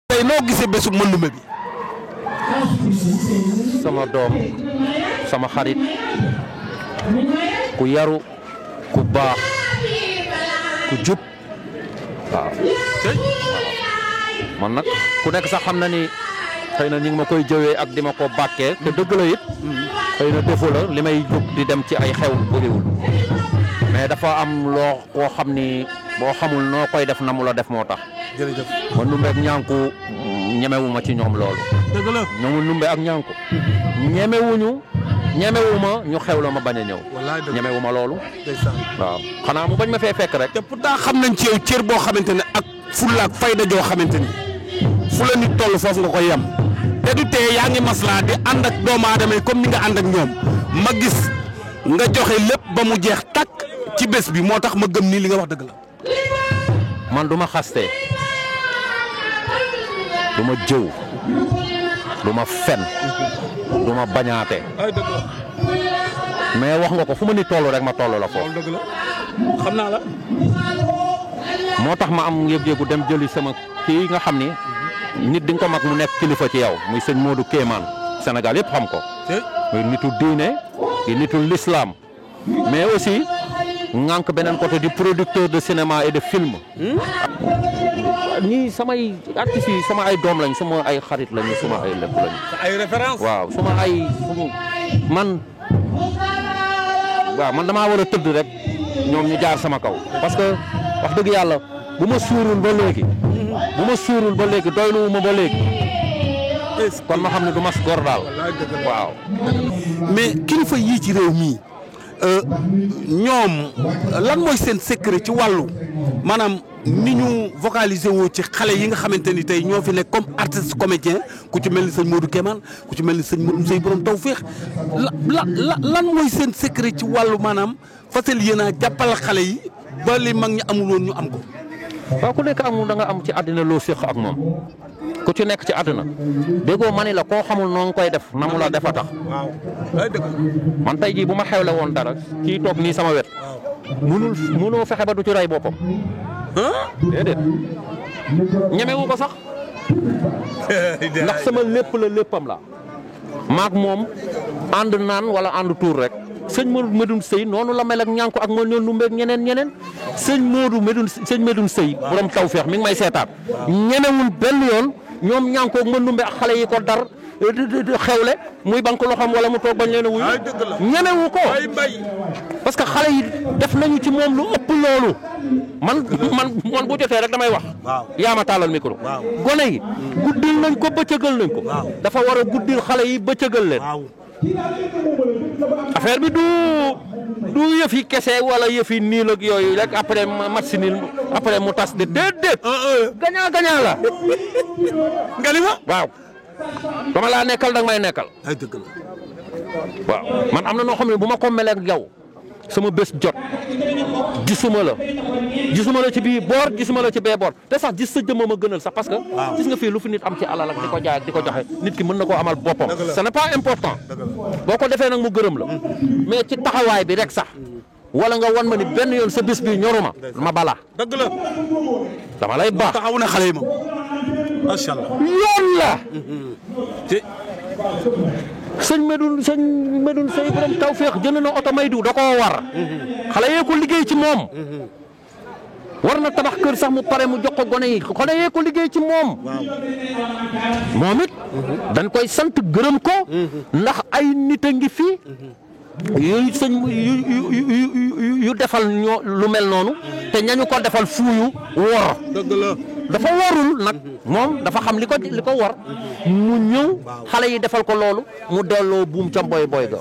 tey noo gisee bésu Mandumbe bi. sama doom sama xarit ku yaru ku baax ku jub waaw. man nag ku nekk sax xam na ni xëy na ñu ngi ma koy jëwee ak di ma ko bàkkee te dëgg la it xëy na defu la li may jóg di dem ci ay xew bëriwul mais dafa am loo koo xam ni boo xamul noo koy def na mu la def moo tax. jërëjëf Mandumbe ak ñànku ñemewuma ci ñoom loolu. dëgg la ñoom Ndumbe ak ñànku ñemewuma ñu xew la ma bañ a ñëw. wallaay dëgg ñemewuma loolu. ndeysaan waaw xanaa mu bañ ma fee fekk rek. te pourtant xam nañ ci yow cër boo xamante ne ak fulla ak fayda joo xamante ni fu la nit toll foofu nga koy yem te du tee yaa ngi maslaa di ànd ak doomu aadama yi comme ni nga ànd ak ñoom ma gis nga joxe lépp ba mu jeex takk ci bés bi moo tax ma gëm ni li nga wax dëgg la. man du ma xaste du ma jëw du ma fen du ma bañaate ay dëgg la. mais wax nga ko fu ma ni toll rek ma toll la foofu. dëgg la xam naa la. moo tax ma am yëg-yëgu dem jëli sama kii nga xam ni nit di nga ko mag mu nekk kilifa ci yow muy sëñ Modou Kéemaan Sénégal yëpp xam ko. muy nitu diine di nitu l'islam mais aussi ngànk beneen côté di producteur de cinéma et de film. ñii samay artistes yi sama ay doom lañ suma ay xarit lañu suma ay lépp lañu. ay référence waaw suma ay man damaa war a tëdd rek ñoom ñu jaar sama kaw parce que wax dëgg yàlla bu ma suurul ba léegi doyluwuma ba léegi kon ma xam ne du mas góor daal waaw. mais kilifa yii ci réew mii ñoom lan mooy seen secret ci wàllu maanaam ni ñu vocaliser woo ci xale yi nga xamante ni tey ñoo fi nekk comme artiste comédien ku ci mel ni sëñ Modou Kéemaan ku ci mel ni sëñ Modou Sey borom Tawfeex lan mooy seen secret ci wàllu maanaam fasal yéen a jàppal xale yi ba li mag ñi amul woon ñu am ko. waaw ku nekk amul da nga am ci àddina loo séq ak moom ku ci nekk ci àddina déggoo ma ni la koo xamul noo ngi koy def na mu la defa tax. waaw man tey jii bu ma xewle woon dara kii toog nii sama wet. munoo fexe ba du ci rey boppam. déedéet ñemewu ko sax ndax sama lépp la léppam la maak moom ànd naan wala ànd tuur rek sëñ Modou Medoune Sey noonu la mel ak ñànku ak Mandumbe Ndumbe ak ñeneen sëñ Medoune Sey borom Tawfeex mi ngi may seetaat ñemewul benn yoon ñoom ñànku ak Mandumbe ak xale yi ko dar xewle muy banque loxoom wala mu toog bañ leen a wuyu ñemewu ko parce que xale yi def nañu ci moom lu ëpp loolu man bu jotee rek damay wax yaa ma taalal micro gone yi guddil nañ ko bëccëgal nañ ko dafa war a guddil xale yi bëccëgal leen affaire bi du yëf yi kese wala yëf yi niil ak yooyu rek après match niil après mu tas de déedéet gagnant la nga ni ma waaw dama laa nekkal danga may nekkal. ay dëgg la. waaw man am na noo xam ne bu ma ko melee ak yow sama bés jot gisuma la ci bii boor gisuma la ci bee boor te sax gis sa jëmm ma gënal sax parce que. gis nga fii lu fi nit am ci alal ak di ko jaay ak di ko joxe nit ki mën na koo amal boppam. ce n'est pas important. boo ko defee nag mu gërëm la. mais ci taxawaay bi rek sax. wala nga wan ma ni benn yoon sa bés bii ñoruma ma bala. dëgg la. dama lay baax taxaw na xale yi moom. macha allah. yoon la. sëñ Medoune Sey borom Tawfeex jënd na oto may diw da koo war. xale yee ko liggéey ci moom. war na tabax kër sax mu pare mu jox ko gone yi xale yee ko liggéey ci moom. moom it. dañ koy sant gërëm ko. ndax ay nit a ngi fi. yooyu sëñ yu defal ñoo lu mel noonu. te ñañu ko defal fuuyu wor. dëgg la. dafa warul nag moom dafa xam li ko war mu ñëw xale yi defal ko loolu mu delloo buum ca boy ga